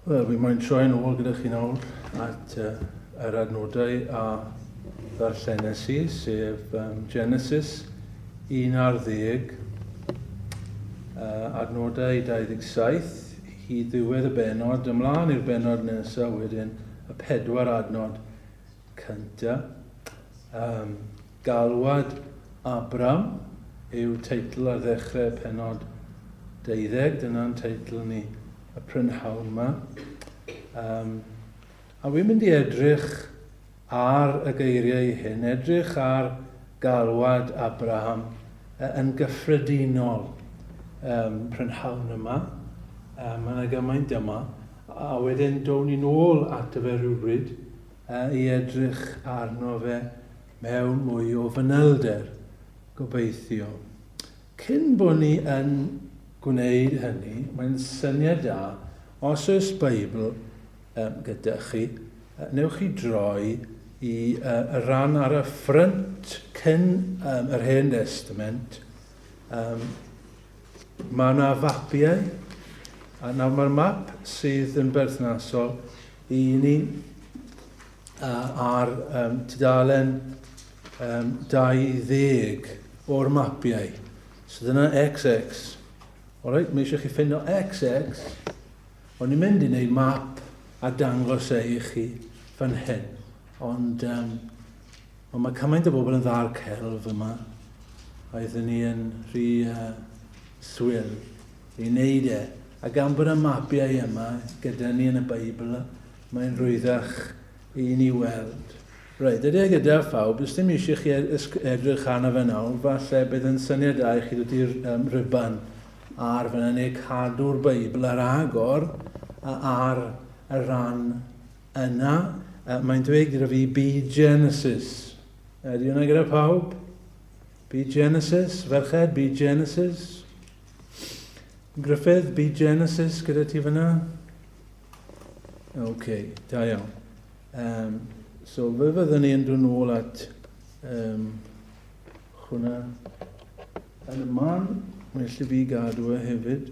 Wel, fi moyn troi yn ôl gyda chi nawr at uh, yr adnodau a ddarllenes i, sef um, Genesis 11, uh, adnodau 27, hyd ddiwedd y benod, ymlaen i'r benod nesaf wedyn, y pedwar adnod cynta. Um, Galwad Abram yw teitl ar ddechrau penod deuddeg, dyna'n teitl ni y prynhawn yma. Um, a wy'n mynd i edrych ar y geiriau hyn, edrych ar galwad Abraham yn gyffredinol um, prynhawn yma. Um, mae yna gymaint yma. A wedyn down ni'n ôl ato fe rhywbryd i edrych arno fe mewn mwy o fanylder, gobeithio. Cyn bod ni yn gwneud hynny, mae'n syniad da, os oes Beibl um, gyda chi, newch chi droi i uh, y rhan ar y ffrynt cyn um, yr Hen Testament. Um, mae yna fapiau, a nawr mae'r map sydd yn berthnasol i ni ar um, tudalen um, 20 o'r mapiau. So dyna XX. Alright, mae eisiau chi ffindo XX. O'n i'n mynd i wneud map a dangos e i chi fan hyn. Ond, um, ond mae cymaint o bobl yn dda'r celf yma. Oeddwn ni yn rhy uh, swil i wneud e. A gan bod y mapiau yma gyda ni yn y Beibl, mae'n rhwyddach i ni weld. Reit, ydy e gyda phawb, does dim eisiau chi edrych arno fe nawr, falle bydd yn syniad da i chi ddod i'r um, rhuban ar fyna neu cadw'r Beibl ar agor ar y rhan yna. Mae'n dweud gyda fi, be Genesis. Ydy hwnna gyda phawb? Be Genesis, ferched, be Genesis. Griffith, be Genesis gyda ti fyna? OK, da iawn. Um, so fe fyddwn ni yn dod nôl at um, hwnna yn y man. Well i fi gadw e hefyd.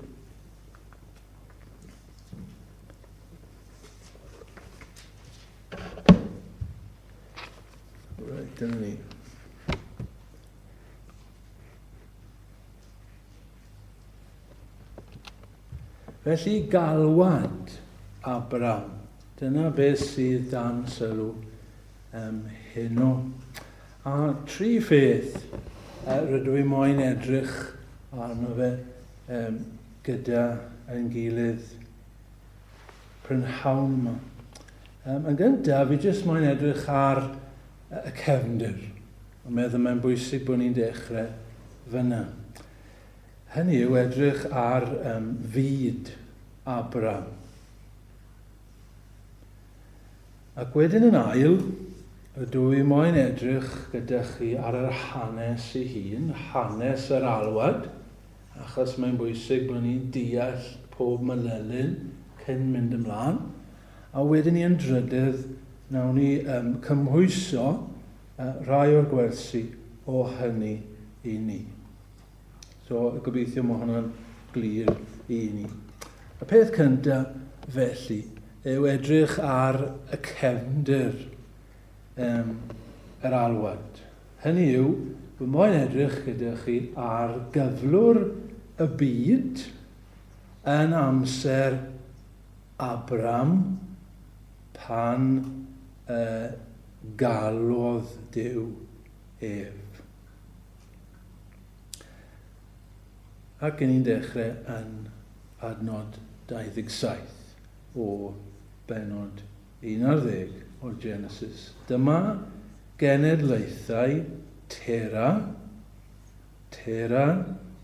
Right, dyna ni. Felly galwad Abram, dyna beth sydd dan sylw um, heno. A tri pheth uh, rydw i moyn edrych arno fe um, gyda ein gilydd prynhawn yma. Um, yn gyntaf, fi jyst moyn edrych ar y cefndir. Ond meddwl mae'n bwysig bod ni'n dechrau fyna. Hynny yw edrych ar um, fyd Abram. Ac wedyn yn ail, ydw i moyn edrych gyda chi ar yr hanes ei hun, hanes yr alwad, achos mae'n bwysig bod ni'n deall pob manylyn cyn mynd ymlaen. A wedyn ni yn drydydd, nawn ni um, cymhwyso uh, rhai o'r gwersi o hynny i ni. So gobeithio mae hwnna'n glir i ni. Y peth cyntaf felly yw edrych ar y cefndir um, yr alwad. Hynny yw, fy moyn edrych gyda chi ar gyflwr y byd yn amser Abram pan uh, galwodd Duw ef. Ac yn ni'n dechrau yn adnod 27 o benod 11 o'r Genesis. Dyma genedlaethau Tera. Tera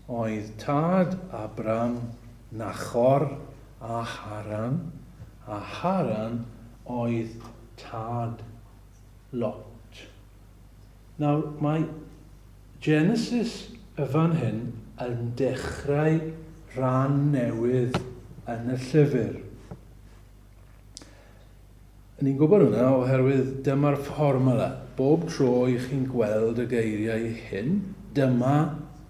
oedd tad Abram, Nachor a Haran, a Haran oedd tad Lot. Nawr, mae Genesis y fan hyn yn dechrau rhan newydd yn y llyfr. Ni'n gwybod hwnna oherwydd dyma'r fformula. Bob tro i chi'n gweld y geiriau hyn, dyma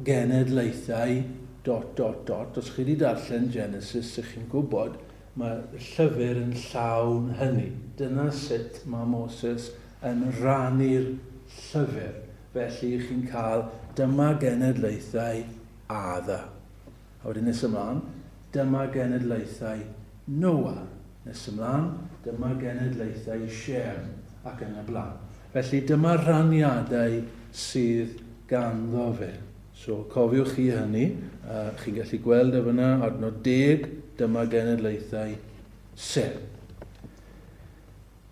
genedlaethau dot dot dot. Os chi wedi darllen Genesis, ych chi'n gwybod. Mae'r llyfr yn llawn hynny. Dyna sut mae Moses yn rhannu'r llyfr. Felly chi'n cael dyma genedlaethau Adda. A wedyn nes ymlaen, dyma genedlaethau Noa. Nes ymlaen, dyma genedlaethau Shem, ac yn y blaen. Felly dyma rhaniadau sydd ganddo fe. So cofiwch chi hynny, chi'n gallu gweld e fyna, adnod 10, dyma genedlaethau Sem.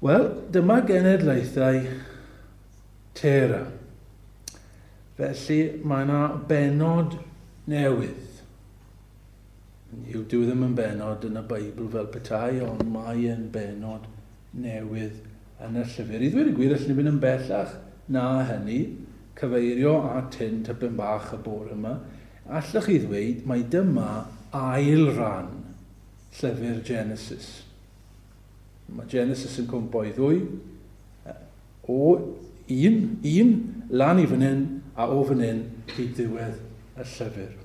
Wel, dyma genedlaethau Tera. Felly mae yna benod newydd. Yw, dyw e ddim yn benod yn y Beibl fel petai, ond mae e'n benod newydd yn y llyfr. I ddweud y gwir, allwn ni fynd yn bellach na hynny, cyfeirio at hyn tipyn bach y bore yma. Allwch chi ddweud mai dyma ail ran llyfr Genesis. Mae Genesis yn cwmpo i ddwy, o un, un, lan i fan hyn, a o fan hyn hyd ddiwedd y llyfr.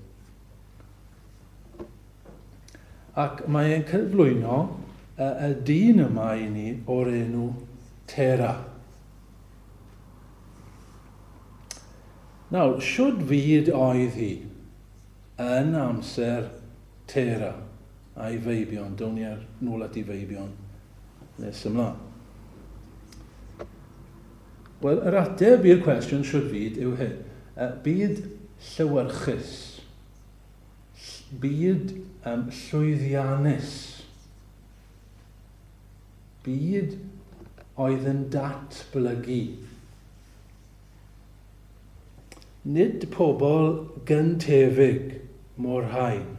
Ac mae e'n cyflwyno y, y dyn yma i ni o'r enw Tera. Nawr, siwd fyd oedd hi yn amser Tera a'i feibion? Down ni ar nôl at ei feibion nes ymlaen. Wel, yr ateb i'r cwestiwn siwd fyd yw hyn. Byd llewyrchus. Byd um, llwyddiannus. Byd oedd yn datblygu. Nid pobl gyntefig mor rhain.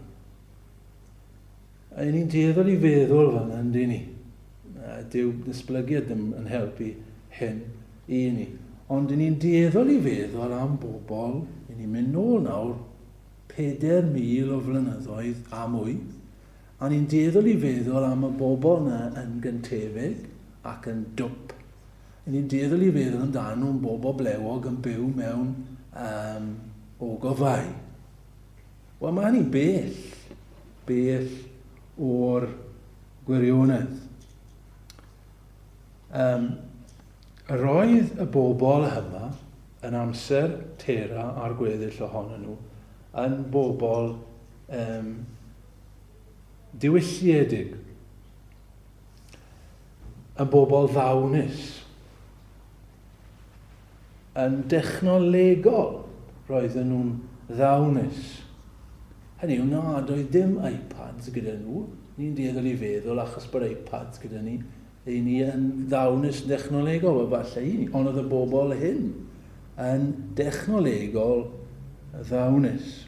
A ni'n dueddol i feddwl fan yna, yndyn ni? Dyw esblygiad ddim yn helpu hyn i ni. Ond ni'n dueddol i feddwl am bobl, i ni'n mynd nôl nawr, 4,000 o flynyddoedd a mwy, a ni'n dueddol i feddwl am y bobl yna yn gyntefig ac yn dwp. Ni'n dueddol i feddwl amdano nhw'n bobl blewog yn byw mewn um, ogofau. Wel, mae hynny'n bell, bell o'r gwirionedd. Um, roedd y bobl yma yn amser Tera a'r gweddill ohonyn nhw yn bobl um, diwylliedig, yn bobl ddawnus, yn dechnolegol roedden nhw'n ddawnus. Hynny yw nad oedd dim iPads gyda nhw, ni'n dueddol i feddwl achos bod iPads gyda ni, i ni yn ddawnus yn dechnolegol, wel falle i ni, ond oedd y bobl hyn yn dechnolegol ddawnus.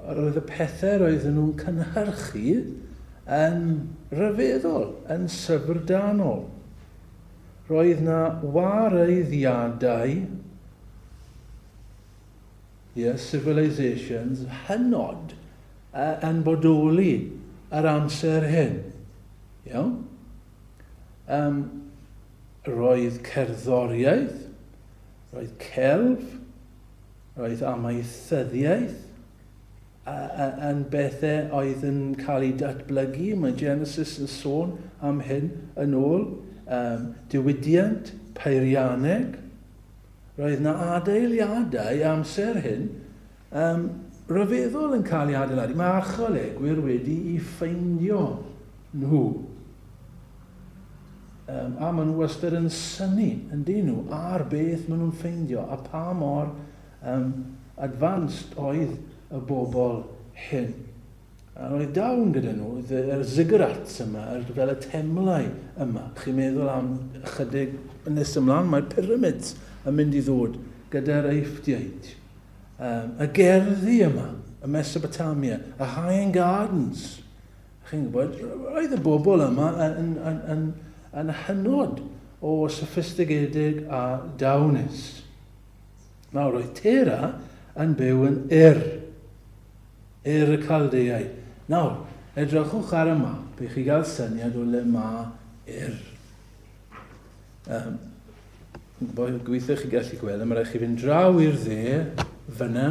Roedd y pethau roedden nhw'n cynhyrchu yn rhyfeddol, yn syfrdanol. Roedd 'na wareiddiadau, ie, civilizations, hynod yn bodoli yr amser hyn. Iawn? Um, roedd cerddoriaeth, roedd celf, roedd amaethyddiaeth, yn bethau oedd yn cael eu datblygu. Mae Genesis yn sôn am hyn yn ôl. Um, diwydiant, peirianneg. Roedd na adeiliadau amser hyn um, rhyfeddol yn cael eu adeiladu. Mae archeolegwyr wedi i ffeindio nhw. Um, a maen nhw wastad yn synnu, yn dyn nhw, ar beth maen nhw'n ffeindio a pa mor um, advanced oedd y bobl hyn. A roedd dawn gyda nhw, yr ziggurats yma, yr, fel y temlau yma. Chi'n meddwl am ychydig yn nes ymlaen, mae'r pyramids yn mynd i ddod gyda'r Eifftiaid. Um, y gerddi yma, y Mesopotamia, y High Gardens. Chi'n gwybod, roedd y bobl yma yn, yn, yn, yn, yn hynod o sophistigedig a dawnus. Nawr, roedd Tera yn byw yn Ur, Ur y Caldeaid. Nawr, edrychwch ar y map i chi gael syniad o le mae Ur. Um, gobeithio chi gallu gweld, mae rhaid chi fynd draw i'r dde, fyna,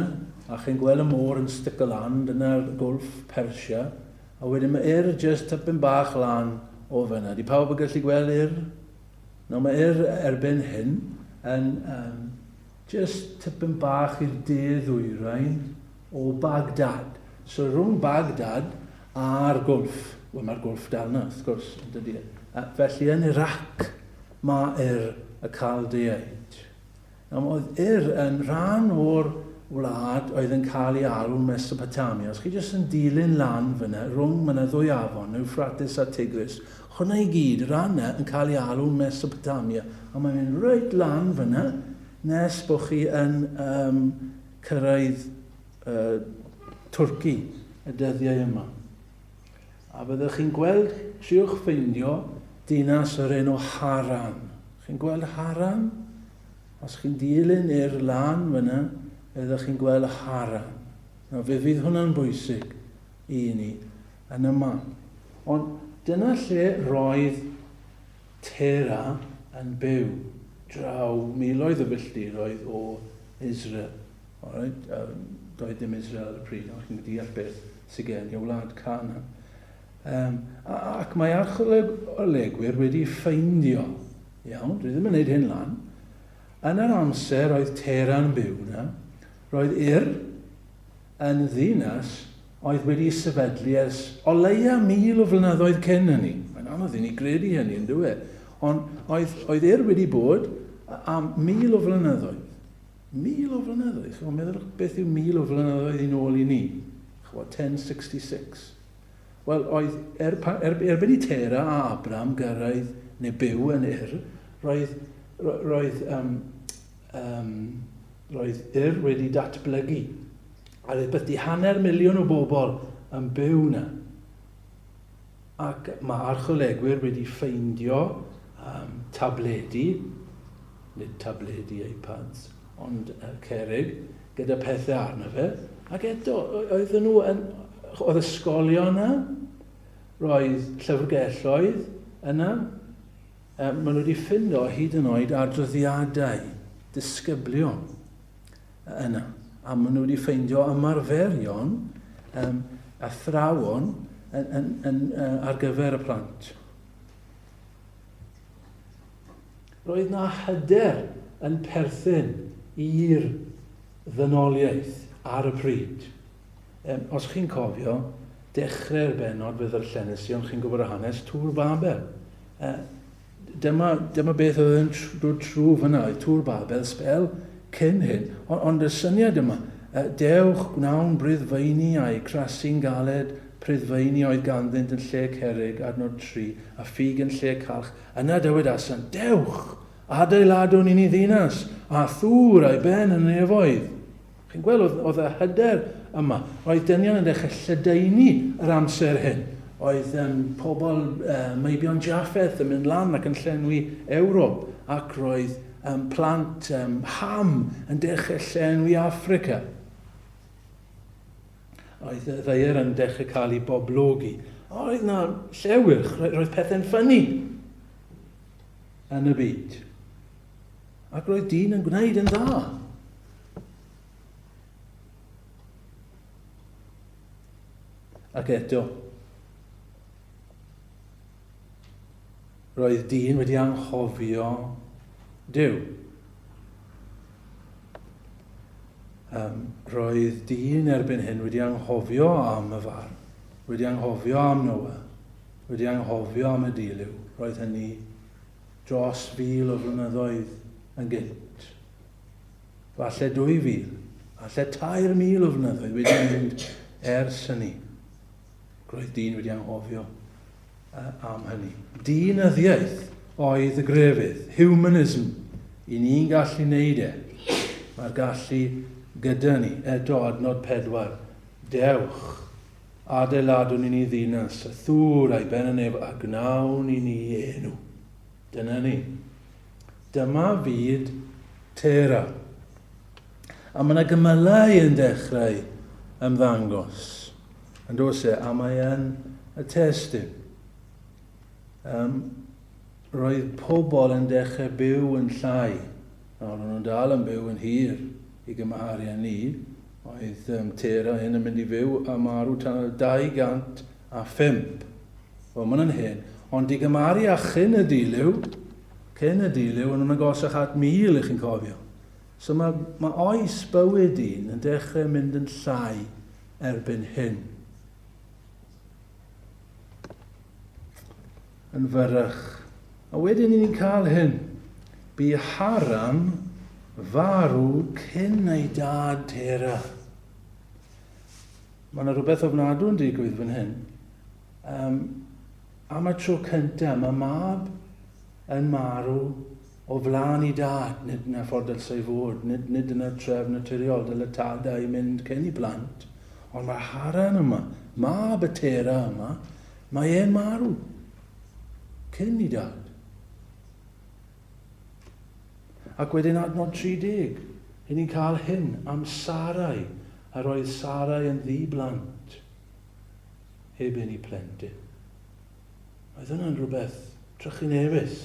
a chi'n gweld y môr yn stico lan, dyna'r Gwlff Persia. A wedyn mae Ur jyst tipyn bach lan o fyna. Di pawb yn gallu gweld Ur? Nawr mae Ur erbyn hyn yn um, jyst tipyn bach i'r de ddwyrain o Baghdad. So rhwng Baghdad a'r Gwlff. Wel mae'r Gwlff dal yna, wrth gwrs, yn dydy e. Felly yn Iraq mae Ur y Caldeaid. Nawr oedd Ur yn rhan o'r wlad oedd yn cael ei alw Mesopotamia. Os chi jyst yn dilyn lan fyna, rhwng mae yna ddwy afon, Euphrates a Tigris, hwnna i gyd, rhan yna yn cael ei alw Mesopotamia. A mae'n mynd reit lan fyna nes bod chi yn um, cyrraedd uh, Twrci y dyddiau yma. A byddwch chi'n gweld, triwch ffeindio dinas o'r enw Haran. Chi'n gweld Haran? Os chi'n dilyn i'r lan fyna, byddwch chi'n gweld Haran. Nawr, fe fydd hwnna'n bwysig i ni yn y man. Ond dyna lle roedd Tera yn byw, draw miloedd o filltiroedd o Israel. Alright, um, doedd dim Israel ar y pryd, ond chi'n deall beth sydd gen i o wlad Canaan. Um, ac mae archeolegwyr wedi ffeindio, iawn, dwi ddim yn gwneud hyn lan, yn yr amser oedd Tera'n byw yna, roedd Ur yn ddinas oedd wedi sefydlu ers o leia 1,000 o flynyddoedd cyn hynny. Mae'n anodd i ni gredu hynny, yn dyw e? Ond oedd, oedd Ur wedi bod am 1,000 o flynyddoedd. 1,000 o flynyddoedd. Chimod, meddylwch beth yw 1,000 o flynyddoedd yn ôl i ni. Chimod, 1066. Wel, oedd, er, er, erbyn i Tera a Abram gyrraedd neu byw yn Ur, roedd, roedd, um, um, roedd Ur wedi datblygu. A roedd beth di 500,000 o bobl yn byw yna. Ac mae archeolegwyr wedi ffeindio um, tabledi, nid tabledi iPads, ond uh, cerig, gyda pethau arno fe. Ac eto, oedden nhw yn, oedd ysgolion yna, roedd llyfrgelloedd yna, um, maen nhw wedi ffindo hyd yn oed adroddiadau disgyblion yna. A maen nhw wedi ffeindio ymarferion um, athrawon yn, yn, yn, uh, ar gyfer y plant. Roedd na hyder yn perthyn i'r ddynoliaeth ar y pryd. Um, os chi'n cofio, dechrau'r benod fe ddarllenes i, ond chi'n gwybod y hanes, Tŵr Babel. Uh, dyma, dyma beth oedd yn dod trwy fyna, oedd Tŵr Babel sbel cyn hyn. Ond, ond y syniad yma, dewch, gwnawn briddfeini a'u crasu'n galed, priddfeini oedd ganddynt yn lle cerrig, adnod 3, a ffug yn lle calch. Yna dywedasant, dewch, adeiladwn i ni ddinas, a thŵr a'i ben yn y nefoedd. Chi'n gweld, oedd, oedd y hyder yma. Roedd dynion yn dechrau lledaenu yr amser hyn. Oedd um, pobl uh, meibion Japheth yn mynd lan ac yn llenwi Ewrop, ac roedd um, plant um, Ham yn dechrau llenwi Affrica. Oedd y ddaear yn dechrau cael ei boblogi. Oedd na llewyrch, roedd pethau'n ffynnu yn y byd. Ac roedd dyn yn gwneud yn dda. Ac eto, roedd dyn wedi anghofio Duw. Um, roedd dyn erbyn hyn wedi anghofio am y farn, wedi anghofio am Noah, wedi anghofio am y dilyw. Roedd hynny dros fil o flynyddoedd yn gynt. Falle 2,000, falle 3,000 o flynyddoedd wedi mynd ers hynny. Roedd dyn wedi anghofio am hynny. Dynyddiaeth oedd y grefydd, humanism. I ni'n gallu neud e. Mae'r gallu gyda ni. Eto, adnod 4. Dewch, Adeiladwn i ni ddinas, a thŵr a'i ben yn nef, a gwnawn i ni enw. Dyna ni. Dyma fyd Tera. A mae yna gymylau yn dechrau ymddangos. Yn does e? A mae yn y testun. Um, roedd pobl yn dechrau byw yn llai. Nawr, nhw'n dal yn byw yn hir i gymharu â ni. Oedd um, Tera hyn yn mynd i fyw a marw tan oedd 5. Wel, mae hwnna'n hen. Ond i gymaru â chyn y dilyw, cyn y dilyw, yn nhw'n agosach at 1,000, i chi'n cofio. So mae, mae oes bywyd dyn yn dechrau mynd yn llai erbyn hyn. Yn fyrrach. A wedyn ni'n cael hyn. Bu Haran farw cyn ei dad Tera. Mae yna rhywbeth ofnadw yn digwydd fan hyn. Um, am y tro cyntaf, mae mab yn marw o flaen i dad, nid yna ffordd dylsai fod, nid, nid yna trefn naturiol, dyle tadau mynd cyn i blant. Ond mae Haran yma, mab y Tera yma, mae e'n marw cyn i dad. Ac wedyn adnod 30, hyn ni'n cael hyn am Sarai, a roedd Sarai yn ddi-blant, heb un i plentyn. Oedd hwnna'n rhywbeth trychinebus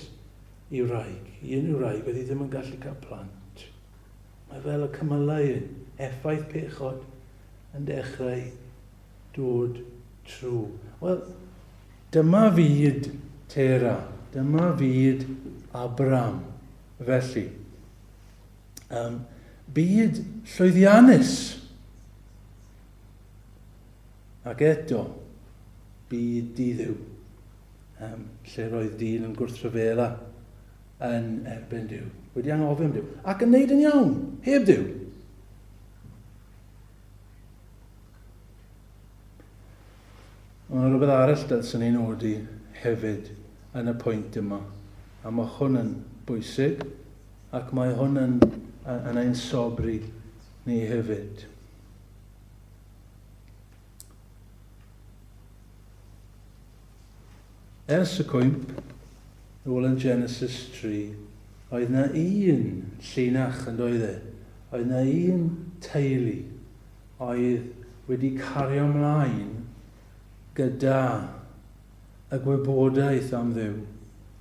i wraig, i unrhyw wraig oedd hi ddim yn gallu cael plant. Mae fel y cymylau yn effaith pechod yn dechrau dod trwy. Wel, dyma fyd Tera, dyma fyd Abram. Felly, um, byd llwyddiannus. Ac eto, byd diddiw, um, lle roedd dyn yn gwrthryfela yn erbyn Duw, wedi anghofio am Duw, ac yn neud yn iawn, heb Duw. Ond mae rhywbeth arall dylswn i nodi hefyd yn y pwynt yma, a mae hwn yn bwysig, ac mae hwn yn, yn ein sobri ni hefyd. Ers y cwymp, nôl yn Genesis 3, oedd na un llinach yn doedd e? Oedd na un teulu oedd wedi cario ymlaen gyda y gwybodaeth am Dduw,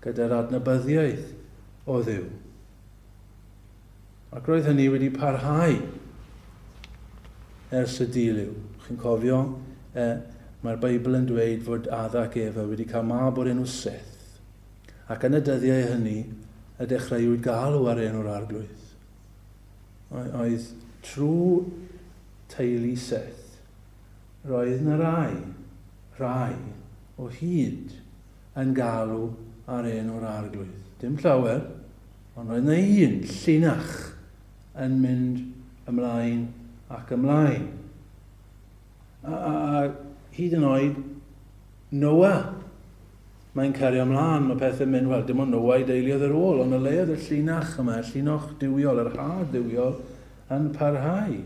gyda'r adnabyddiaeth o Dduw. Ac roedd hynny wedi parhau ers y dilyw. Chi'n cofio, e, mae'r Beibl yn dweud fod Adda ac Efa wedi cael mab o'r enw Seth. Ac yn y dyddiau hynny, y dechreuwyd galw ar enw'r arglwydd. Oedd trwy teulu Seth, roedd na rai, rai, o hyd yn galw ar enw'r arglwydd. Dim llawer, Ond roedd yna un llinach yn mynd ymlaen ac ymlaen. A, a, a hyd yn oed Noah, mae'n cario ymlaen, mae pethau'n mynd, wel, dim ond Noah i deulu oedd ar ôl, ond y le oedd y llinach yma, y llinoch duwiol, yr had duwiol, yn parhau.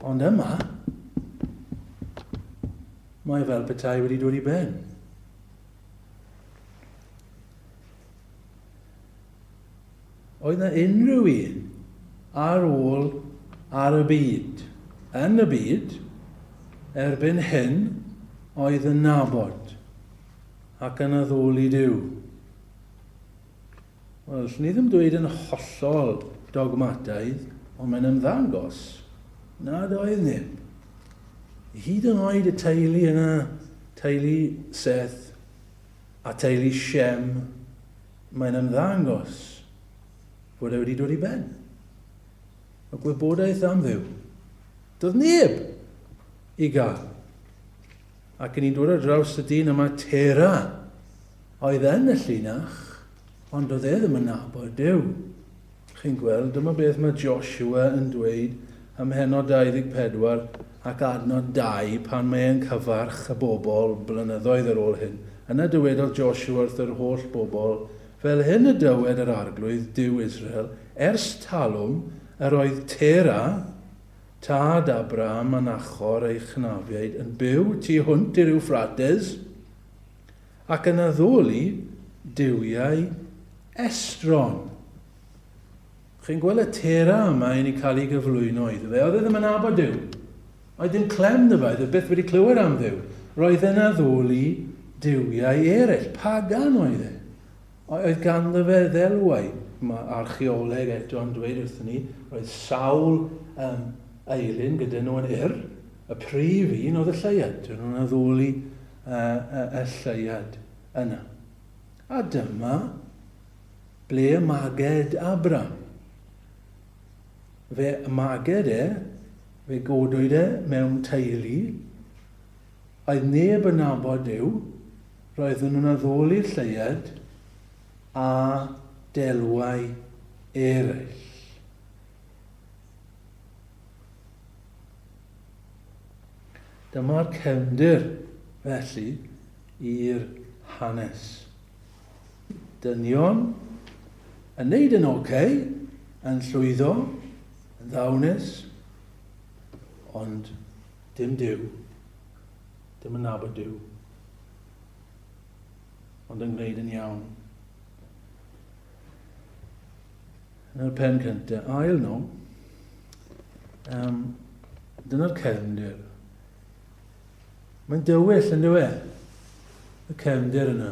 Ond yma, mae fel petai wedi dod i ben. Oedd na unrhyw un ar ôl ar y byd, yn y byd, erbyn hyn oedd yn nabod ac yn addoli Duw? Wel, allwn ni ddim dweud yn hollol dogmataidd, ond mae'n ymddangos nad oedd neb. Hyd yn oed y teulu yna, teulu Seth a teulu Shem, mae'n ymddangos fod e wedi dod i ben. Y gwybodaeth am Dduw. Doedd neb i gael. Ac ni'n dod ar draws y dyn yma, Tera, oedd yn y llinach, ond doedd e ddim yn nabod Duw. Chi'n gweld, dyma beth mae Joshua yn dweud ym mhennod 24 ac adnod 2 pan mae e'n cyfarch y bobl blynyddoedd ar ôl hyn. Yna dywedodd Joshua wrth yr holl bobl, Fel hyn y dywed yr Arglwydd, Duw Israel, ers talwm yr oedd Tera, tad Abraham a Nachor ei chnafiaid, yn byw tu hwnt i'r Ewffrates, ac yn addoli duwiau estron. Chi'n gweld y Tera yma i ni cael ei gyflwyno iddo fe. Oedd e ddim yn nabod Duw. Oedd dim clem ddo fe, oedd e byth wedi clywed am Dduw. Roedd e'n addoli duwiau eraill. Pagan oedd e. Oedd ganddo fe ddelwau. Mae archeoleg eto yn dweud wrthyn ni, roedd sawl um, eilun gyda nhw yn Ur. Y prif un oedd y lleuad. Dyn nhw'n addoli y, y, y lleuad yna. A dyma ble y maged Abram. Fe maged e, fe godwyd e mewn teulu, oedd neb yn nabod Duw, roedden nhw'n addoli'r lleuad a delwau eraill. Dyma'r cefndir, felly, i'r hanes. Dynion yn neud yn oce, yn llwyddo, yn ddawnus, ond dim Duw, dim yn nabod Duw, ond yn gwneud yn iawn. Dyna'r pen cyntaf. Ail no, um, dyna'r cefndir. Mae'n dywyll, yn dywe? Y cefndir yna.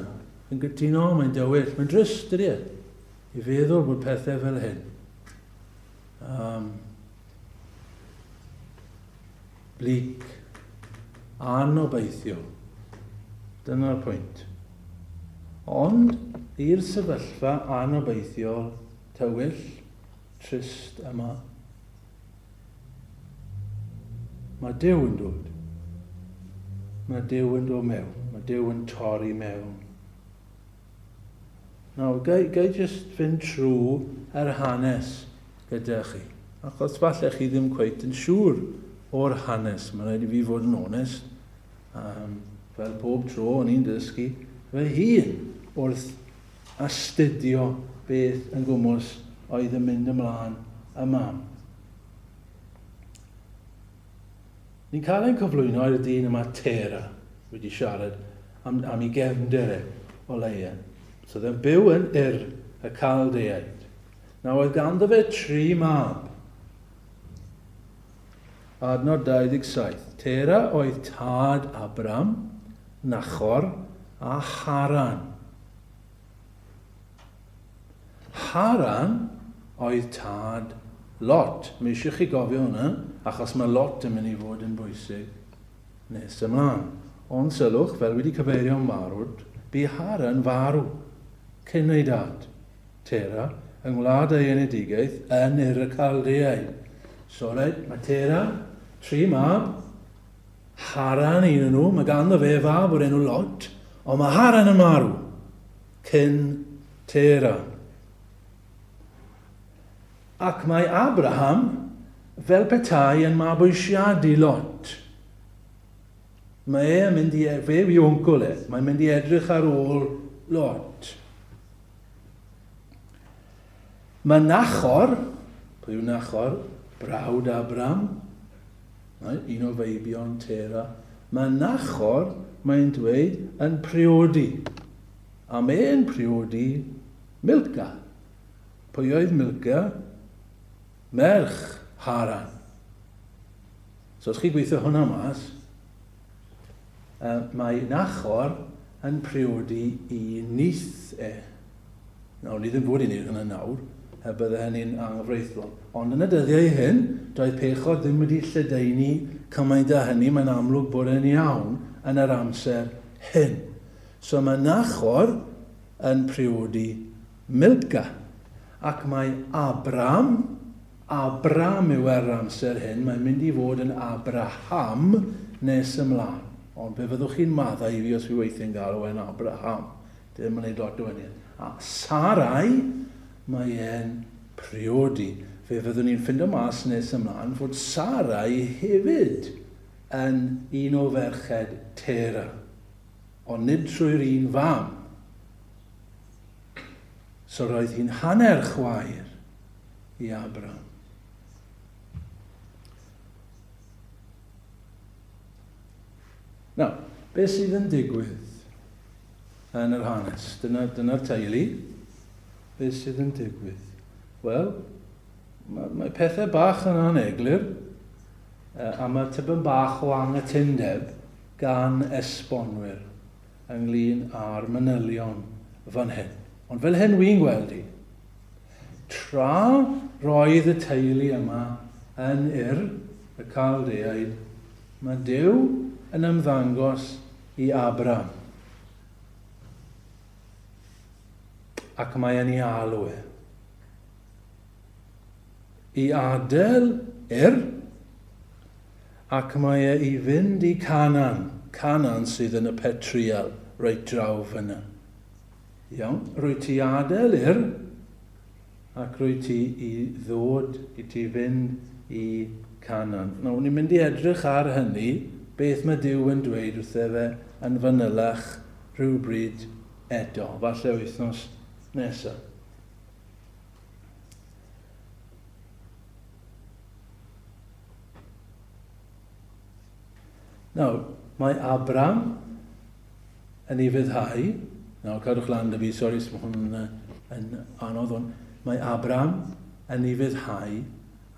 Yn gytuno, mae'n dywyll. Mae'n drist, dydy e? I feddwl bod pethau fel hyn. Um, bleak, anobeithiol. Dyna'r pwynt. Ond i'r sefyllfa anobeithiol, tywyll, trist yma, mae Duw yn dod. Mae Duw yn dod mewn. Mae Duw yn torri mewn. Nawr, gai, gai just fynd trwy yr hanes gyda chi? Achos falle chi ddim cweit yn siŵr o'r hanes. Mae'n rhaid i fi fod yn onest. Um, fel pob tro o'n i'n dysgu fy hun wrth astudio beth yn gwmws oedd yn mynd ymlaen yma. Ni'n cael ein cyflwyno i'r dyn yma Tera, wedi siarad am, am ei gefndir e, o leia. So oedd e'n byw yn Ur, y Caldeaid. Nawr oedd ganddo fe tri mab. Adnod 27. Tera oedd tad Abram, Nachor a Haran. Haran oedd tad Lot. Mae eisiau chi gofio hwnna, achos mae Lot yn mynd i fod yn bwysig nes ymlaen. Ond sylwch, fel wedi cyfeirio yn barod, bu Haran farw cyn ei dad, Tera, yng ngwlad ei enedigaeth yn Ur y Caldeaid. So reit, mae Tera, tri mab, Haran un o'n nhw, mae ganddo fe fab o'r enw Lot, ond mae Haran yn marw cyn Tera. Ac mae Abraham fel petai yn mabwysiadu Lot. Mae e'n mynd i, fe yw ei wncwl e, mae'n mynd i edrych ar ôl Lot. Mae Nachor, pwy yw Nachor? Brawd Abraham, right? Un o feibion Tera. Mae Nachor, mae'n dweud, yn priodi. A mae'n priodi Milca. Pwy oedd Milca? Merch Haran. So os chi gweithio hwnna mas, uh, mae Nachor yn priodi i nith e. Nawr, ni ddim fod i wneud hynna nawr, er bydde hynny'n anghyfreithlon. Ond yn y dyddiau hyn, doedd pechod ddim wedi lledaenu cymaint â hynny, mae'n amlwg bod e'n iawn yn yr amser hyn. So mae Nachor yn priodi Milcah, ac mae Abram, Abram yw e'r amser hyn, mae'n mynd i fod yn Abraham nes ymlaen. Ond fe fyddwch chi'n maddau i fi os fi weithiau'n galw e'n Abraham. Ddim yn gwneud lot o wahaniaeth. A Sarai, mae e'n priodi. Fe fyddwn ni'n ffindo mas nes ymlaen fod Sarai hefyd yn un o ferched Tera. Ond nid trwy'r un fam. So roedd hi'n hanner chwaer i Abram. Nawr, beth sydd yn digwydd yn yr hanes? Dyna, dyna'r teulu. Beth sydd yn digwydd? Wel, mae, mae pethau bach yn aneglur, a mae tipyn bach o anghytundeb gan esbonwyr ynglyn â'r manylion fan hyn. Ond fel hyn wy'n gweld hi. Tra roedd y teulu yma yn Ur, y Caldeaid, Mae Duw yn ymddangos i Abram. Ac mae e'n ei alw e. I adael Ur, ac mae e i fynd i Canaan, Canaan sydd yn y petrial reit draw fyna. Iawn, rwy ti adael Ur, ac rwy ti i ddod i ti fynd i Canaan. Nawr, ni'n mynd i edrych ar hynny, beth mae Duw yn dweud wrtho fe yn fanylach rhywbryd eto, falle wythnos nesaf. Nawr, mae Abram yn ei fyddhau. Nawr, cadwch lan da fi, sori, mae hwn yn, yn anodd ond. Mae Abram yn ei fyddhau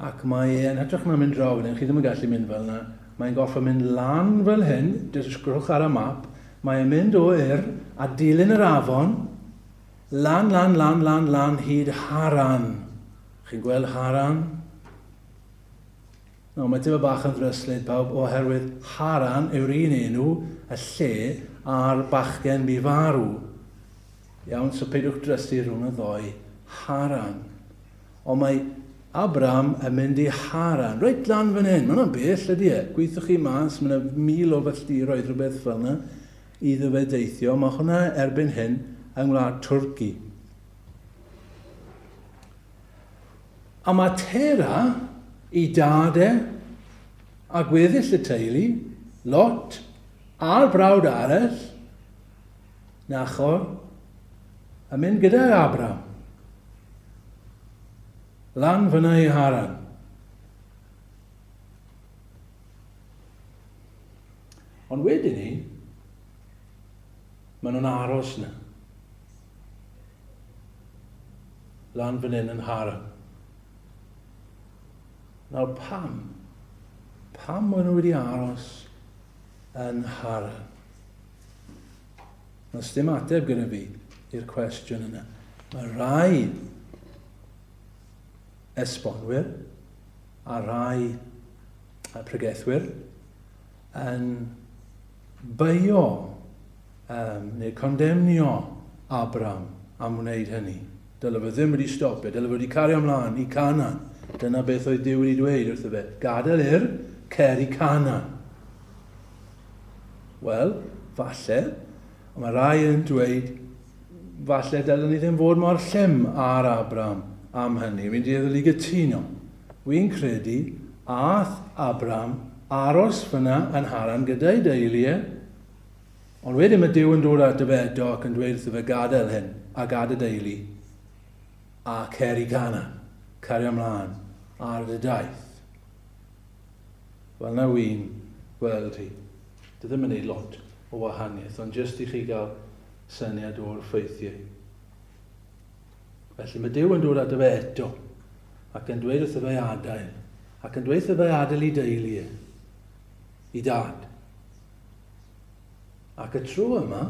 ac mae e'n hytrach na mynd draw fan hyn, chi ddim yn gallu mynd fel yna, mae'n goffa mynd lan fel hyn, dysgwch ar y map, mae'n mynd o Ur a dilyn yr afon, Lan, lan, lan, lan, lan hyd Haran. Chi'n gweld Haran? No, mae tipyn bach yn ddryslyd pawb oherwydd Haran yw'r un enw y lle a'r bachgen bu farw. Iawn, so peidiwch drysu rhwng y ddoi Haran. Ond mae Abram yn mynd i Haran, reit lan fan hyn, mae hwnna'n bell ydy e. Gweithiwch chi mas, mae yna mil o filltiroedd rhywbeth fel yna. Iddo fe deithio, mae hwnna erbyn hyn yng ngwlad Twrci. A mae Tera, i dad e, a gweddill y teulu, Lot, a'r brawd arall, Nachor, yn mynd gydag Abram. Lan fyna i Haran. Ond wedyn ni, maen nhw'n aros yna. Lan fan hyn yn Haran. Nawr pam? Pam maen nhw wedi aros yn Haran? Mae dim ateb gyda fi i'r cwestiwn yna. Mae rai esbonwyr a rai pregethwyr yn beio um, neu condemnio Abram am wneud hynny. Dyle fe ddim wedi stopio, dyle fe wedi cario ymlaen i Canaan. Dyna beth oedd Duw wedi dweud wrtho fe. Gadael i'r cer i Canaan. Wel, falle, ond mae rai yn dweud, falle dylen ni ddim fod mor llym ar Abram am hynny. Fi'n dueddol i gytuno. Wi'n credu a'th Abram aros fyna yn Haran gyda'i deulu e, ond wedyn mae Duw yn dod ato fe eto ac yn dweud wrtho fe gadael hyn a gad y deulu a cer i Canaan, cario ymlaen ar dy daith. Wel na wy'n gweld hi. Dy ddim yn neud lot o wahaniaeth, ond jyst i chi gael syniad o'r ffeithiau. Felly mae Duw yn dod ato fe eto, ac yn dweud wrtho fe adael, ac yn dweud wrtho fe adael i deulu e, i dad. Ac y tro yma,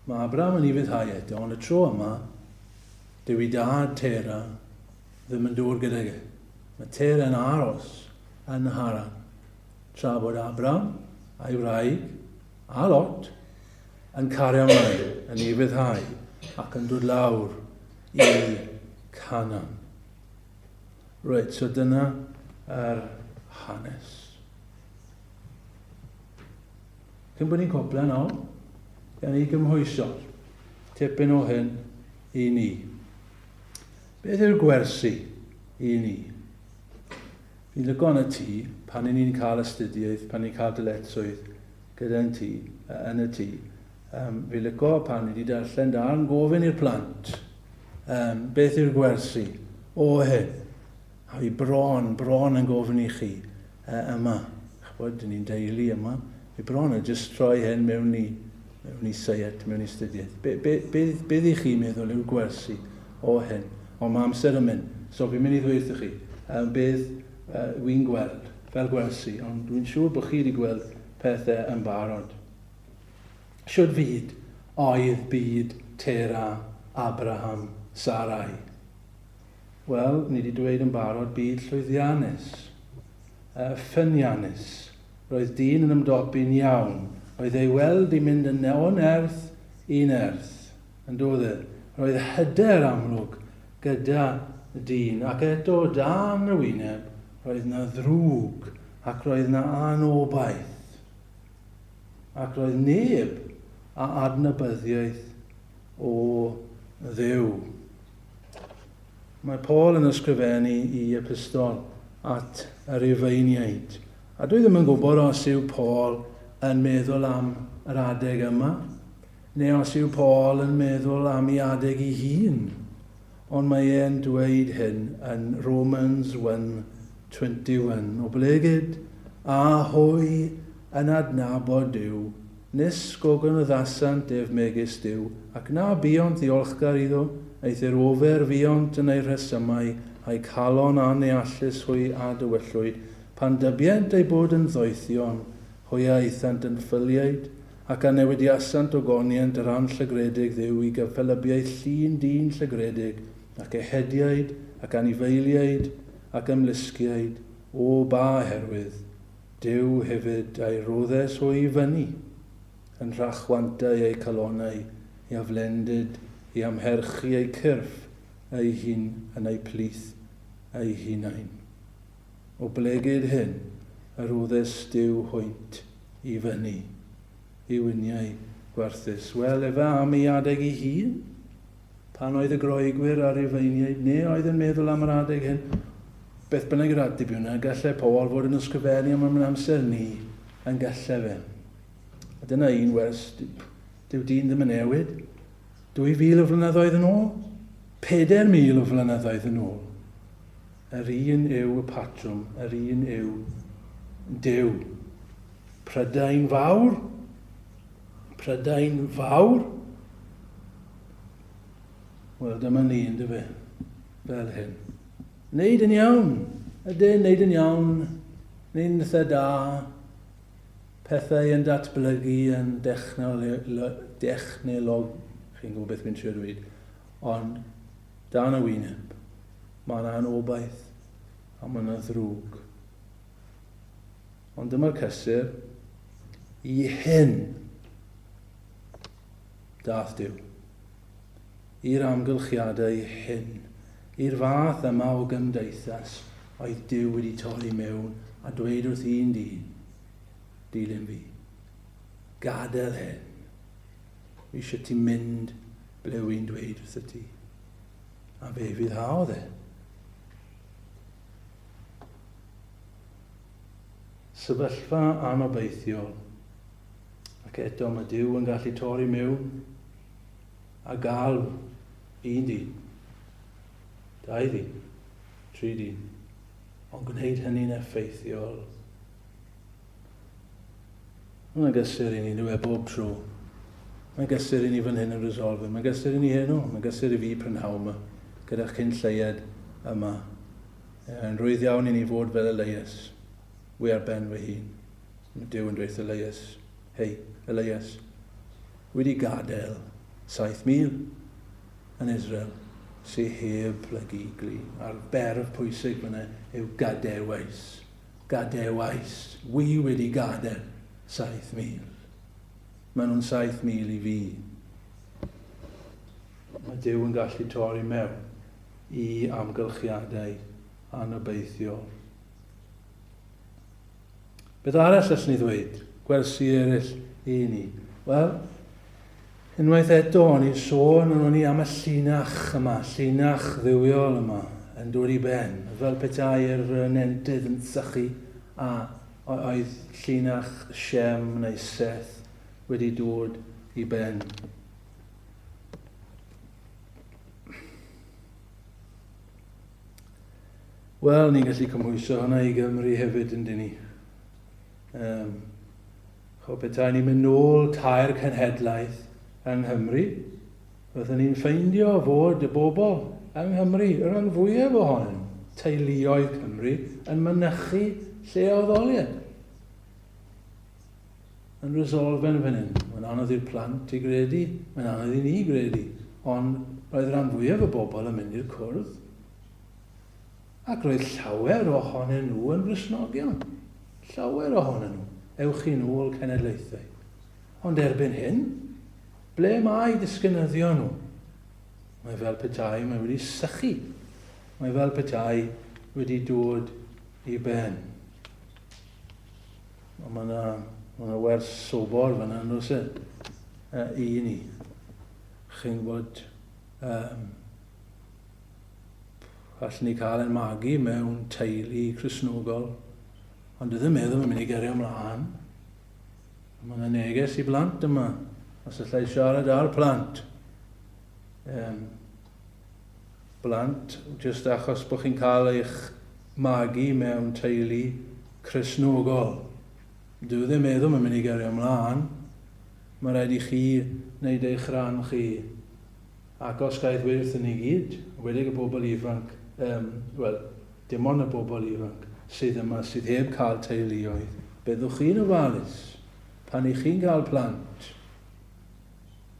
mae Abraham yn ufuddhau eto, ond y tro yma, dyw i dad Tera ddim yn dod gydag e. Mae Tera yn aros yn Haran, tra bod Abraham a'i wraig a Lot yn cario ymlaen, yn ufuddhau ac yn dod lawr i Canaan. Reit, so dyna yr hanes. Cyn bod ni'n cwpla nawr, gan ni gymhwyso tipyn o hyn i ni. Beth yw'r gwersi i ni? Fi'n lygo yn y tŷ, pan i ni'n cael astudiaeth, pan ni'n cael dyletswydd gyda'n tŷ, yn y tŷ, um, fi'n lygo pan ni wedi darllen darn gofyn i'r plant, um, beth yw'r gwersi o hyn? A fi bron, bron yn gofyn i chi uh, yma, chybod, dyn ni'n deulu yma, fi bron yn just troi hyn mewn i, mewn i seiat, mewn i astudiaeth. Be, be, be, be i chi'n meddwl yw'r gwersi o hyn? Ond mae amser yn mynd, so fi'n mynd i ddweud wrthych chi um, beth uh, wy'n gweld fel gwersi, ond dwi'n siŵr bod chi wedi gweld pethau yn barod. Shwd fyd oedd byd Tera, Abraham, Sarai? Wel, ni wedi dweud yn barod, byd llwyddiannus. ffyniannus. Roedd dyn yn ymdopi'n iawn. Roedd ei weld i mynd yn o nerth i nerth. Yn doedd e? Roedd hyder amlwg gyda dyn, ac eto dan y wyneb roedd 'na ddrwg ac roedd 'na anobaith. Ac roedd neb a adnabyddiaeth o Dduw. Mae Paul yn ysgrifennu i epistol at y Rufeiniaid. A dwi ddim yn gwybod os yw Paul yn meddwl am yr adeg yma, neu os yw Paul yn meddwl am ei adeg ei hun. Ond mae e'n dweud hyn yn Romans 1:21, Oblegid a hwy yn adnabod Duw, nis gogynyddasant ef megis Duw, ac na buont ddiolchgar iddo, eithr ofer fuont yn eu rhesymau, a'u calon anneallus hwy a dywyllwyd, pan dybient eu bod yn ddoethion, hwy a aethant yn ffyliaid, Ac a newidiasant ogoniant yr anllygredig Dduw i gyffelybiaeth llun dyn llygredig, ac ehediaid, ac anifeiliaid, ac ymlusgiaid, o ba herwydd, Duw hefyd a'i roddes hwy i fyny, yn rhachwantau eu calonnau, i aflendid, i amherchu eu cyrff eu hun yn eu plith eu hunain. Oblegid hyn, y rhoddes Duw hwynt i fyny i wyniau gwarthus. Wel, efe am ei adeg ei hun, pan oedd y Groegwyr a'r Rufeiniaid, neu oedd yn meddwl am yr adeg hyn, beth bynnag yr ateb yw yna, gallai Paul fod yn ysgrifennu am yr amser ni, yn gallai fe. A dyna un wers, dyw dyn ddim yn newid. 2,000 o flynyddoedd yn ôl, 4,000 o flynyddoedd yn ôl. Yr un yw y patrwm, yr un yw Duw. Prydain fawr, Prydain fawr. Wel, dyma ni, ynddo fe, fel hyn. Neud yn iawn, ydyn, neud yn iawn, neu'n eitha da, pethau yn datblygu yn dechnolog, chi'n gwybod beth fi'n trio dweud, ond dan y wyneb, mae yna anobaith a mae yna ddrwg. Ond dyma'r cysur i hyn dath Duw. I'r amgylchiadau hyn, i'r fath yma o gymdeithas oedd Duw wedi torri mewn a dweud wrth un dyn, dilyn fi. Gadael hyn. Fi eisiau ti mynd ble wy'n dweud wrth y ti. A fe fydd hawdd e. Sefyllfa anobeithiol. Ac eto mae Duw yn gallu torri mewn a galw un dyn, dau ddyn, tri dyn, ond gwneud hynny'n effeithiol. Mae'n gysur i ni, dwi e bob tro. Mae'n gysur i ni fan hyn yn Resolve, mae'n gysur i ni heno, mae'n gysur i fi prynhawn yma, gyda'ch cyn lleied yma. Yn rwydd iawn i ni fod fel Elias. Wi ar ben fy hun. Mae Duw yn dweud Elias, hei, Elias, wedi gadael 7,000 yn Israel sy'n heb plygu glin. A'r berf pwysig fyna yw gadewais. Gadewais. Wi wedi gadael 7,000. Maen nhw'n 7,000 i fi. Mae Duw yn gallu torri mewn i amgylchiadau anobeithiol. Beth arall allwn ni ddweud? Gwersi eraill i ni. Wel, unwaith eto, o'n i'n sôn yn o'n i am y llinach yma, llinach dduwiol yma, yn dod i ben, fel petai'r nentydd yn sychu a oedd llinach Shem neu Seth wedi dod i ben. Wel, ni'n gallu cymhwyso hwnna i Gymru hefyd, yn dyn ni. Um, cho petai ni'n mynd nôl tair cenhedlaeth yng Nghymru, byddwn ni'n ffeindio fod y bobl yng Nghymru, y rhan fwyaf ohonyn nhw, teuluoedd Cymru, yn mynychu lle o addoliad. Yn resolfen fan hyn. Mae'n anodd i'r plant i gredu, mae'n anodd i ni gredu, ond roedd rhan fwyaf o bobl yn mynd i'r cwrdd. Ac roedd llawer ohonyn nhw yn Gristnogion. Llawer ohonyn nhw. Ewch chi'n ôl cenedlaethau. Ond erbyn hyn, ble mae disgynyddion nhw? Mae fel petai mae wedi sychu. Mae fel petai wedi dod i ben. Ond mae yna ma yna wers sobor fyna, yn does e? I ni. Chi'n gwybod, allwn ni cael ein magu mewn teulu Cristnogol, ond dwi ddim meddwl mae'n mynd i gario ymlaen. Mae yna neges i blant yma, os allai siarad â'r plant. Blant, jyst achos bod chi'n cael eich magu mewn teulu Cristnogol. Dwi ddim meddwl mae'n mynd i gario ymlaen. Mae rhaid i chi wneud eich rhan chi. Ac os ga i ddweud wrthyn ni gyd, enwedig y bobl ifanc, um, wel, dim ond y bobl ifanc sydd yma sydd heb cael teuluoedd, byddwch chi'n ofalus pan i chi'n cael plant.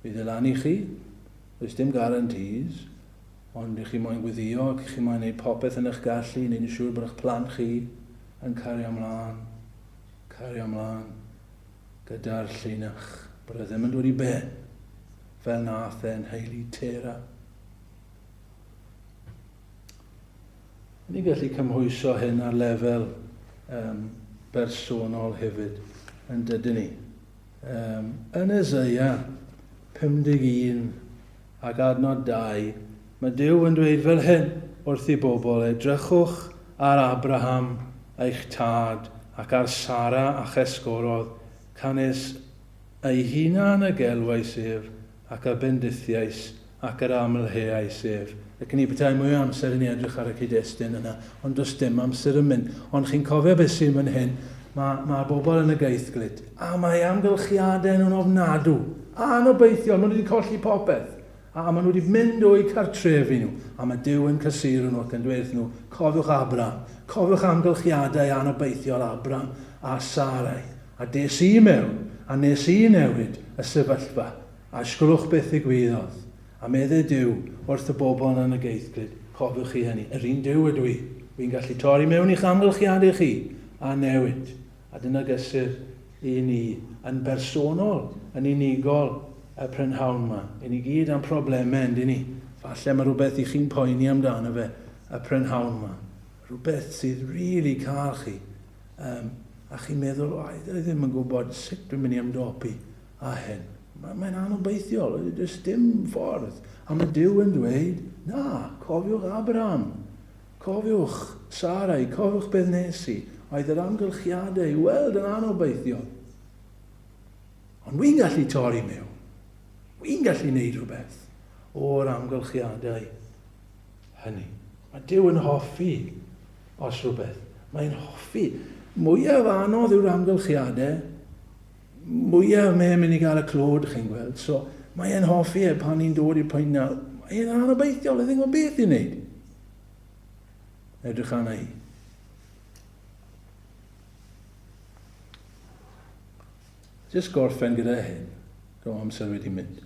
Bydd e lan i chi, does dim guarantees, ond i chi moyn gweddio ac i chi moyn gwneud popeth yn eich gallu i wneud yn siŵr bod eich plant chi yn cario ymlaen, cario ymlaen gyda'r llinach, bod e ddim yn dod i ben fel nath e'n nheulu Tera. Ni'n gallu cymhwyso hyn ar lefel um, bersonol hefyd, yn dydyn ni. Yn Eseia 51 ac adnod 2, mae Duw yn dweud fel hyn wrth i bobl, Edrychwch ar Abraham eich tad ac ar Sara a'ch esgorodd, canys ei hunan y gelwais ef ac a bendithiais ac yr amlheais ef. Ac ni petai mwy o amser i ni edrych ar y cyd-destun yna, ond does dim amser yn mynd. Ond chi'n cofio beth sy'n fan hyn, mae'r ma bobl yn y geithglyd, a mae amgylchiadau nhw'n ofnadw, anobeithiol, maen nhw wedi colli popeth, a maen nhw wedi mynd o'u cartrefi nhw, a mae Duw yn cysuro nhw ac yn dweud nhw, cofiwch Abraham, cofiwch amgylchiadau anobeithiol Abraham a Sarai, a des i mewn, a nes i newid y sefyllfa. A sgwlwch beth ddigwyddodd. A medde Duw wrth y bobl yn y geithglyd, cofiwch chi hynny, yr un Duw ydw i. Wi'n gallu torri mewn i'ch amgylchiadau chi a newid. A dyna gysur i ni, yn bersonol, yn unigol, y prynhawn 'ma. I ni gyd â'n problemau, yndyn ni? Falle mae rhywbeth i chi'n poeni amdano fe y prynhawn 'ma. Rhywbeth sydd rili really cael chi. Um, a chi'n meddwl, o, dwi ddim yn gwybod sut dwi'n mynd i ymdopi a hyn. Mae'n anobeithiol, does dim ffordd. A mae Duw yn dweud, na, cofiwch Abraham, cofiwch Sarai, cofiwch beth nes i. Oedd yr amgylchiadau i weld yn anobeithiol. Ond wy'n gallu torri mewn. Wy'n gallu gwneud rhywbeth o'r amgylchiadau hynny. Mae Duw yn hoffi os rhywbeth. Mae'n hoffi. Mwyaf anodd yw'r amgylchiadau, mwyaf mae'n mynd i gael y clod, chi'n gweld. So, mae e'n hoffi e pan ni'n dod i'r pwynt na. Mae e'n anobeithiol, e ddim yn gwybod beth i wneud. Edrych arna i. Jyst gorffen gyda hyn, go amser wedi mynd.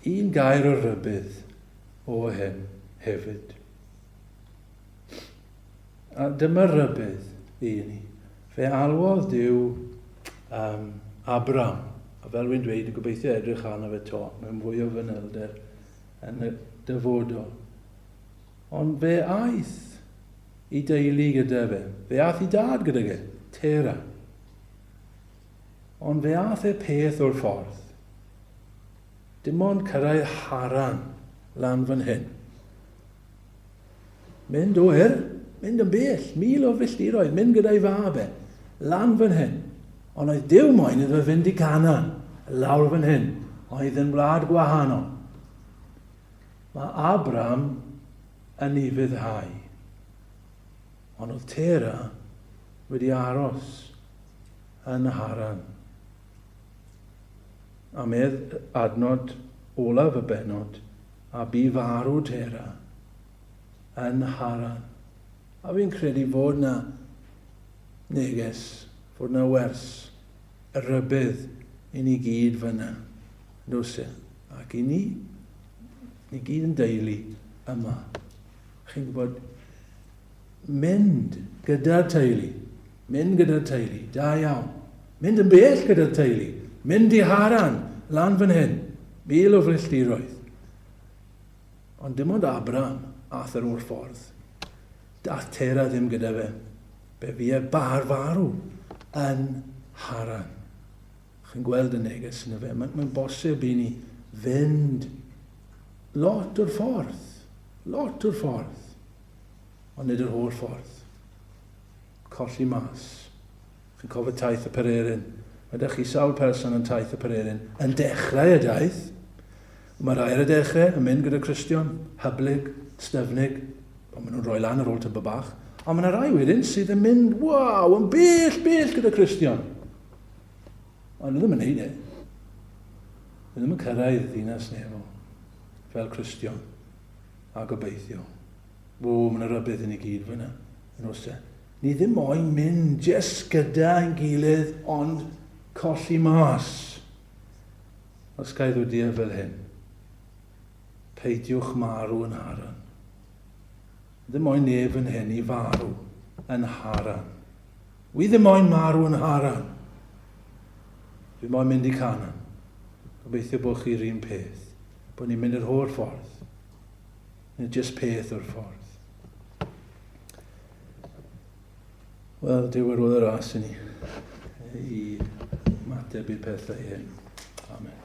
Un gair o rybudd o hyn hefyd. A dyma rybudd i ni. Fe alwodd Duw um, Abram, a fel wy'n dweud, gobeithio edrych arno fe to, mewn fwy o fanylder yn y dyfodol. Ond fe aeth i deulu gyda fe. Fe aeth i dad gyda fe, Tera. Ond fe aeth e peth o'r ffordd. Dim ond cyrraedd Haran lan fan hyn. Mynd o Ur, mynd yn bell, mil o filltiroedd, mynd gyda'i fab e, lan fan hyn. Ond oedd Duw moyn iddo fe fynd i Canaan, lawr fan hyn, oedd yn wlad gwahanol. Mae Abram yn ufuddhau. Ond oedd Tera wedi aros yn Haran. A medd adnod olaf y bennod, a bu farw Tera yn Haran. A fi'n credu fod na neges, fod na wers, y rhybudd i ni gyd fyna. Nos e? Ac i ni, ni gyd yn deulu yma. Chi'n gwybod, Mynd gyda'r teulu. Mynd gyda'r teulu. Da iawn. Mynd yn bell gyda'r teulu. Mynd i Haran, lan fan hyn. 1,000 o filltiroedd. Ond dim ond Abraham ath yr o'r ffordd. Dath Tera ddim gyda fe. Be fu e bar farw yn Haran. Chi'n gweld y neges yn y fe. Mae'n mae bosib i ni fynd lot o'r ffordd. Lot o'r ffordd. Ond nid yr holl ffordd. Colli mas. Chi'n cofio taith y Pererin. Mae ydych chi sawl person yn taith y Pererin yn dechrau y daith. Mae rhai ar y dechrau yn mynd gyda Cristion, hyblyg, styfnig, ond maen nhw'n rhoi lan ar ôl tyba bach. Ond mae yna rai wedyn sydd yn mynd, waw, yn bell, bell gyda Cristion. Ond nhw ddim yn neud e. Nhw ddim yn cyrraedd ddinas nefol fel Cristion a gobeithio. O, mae yna rybudd i ni gyd fyna, yn oes e? Ni ddim moyn mynd jyst gyda ein gilydd, ond colli mas. Os ga i ddweud fel hyn, peidiwch marw yn Haran. Ddim moyn neb yn hyn i farw yn Haran. Wi ddim moyn marw yn Haran. Dwi moyn mynd i Canaan. Gobeithio bod chi'r un peth. Bod ni'n mynd yr holl ffordd. Nid jyst peth o'r ffordd. Wel, Duw ar ôl y ras i ni i ymateb i'r pethau hyn. Amen.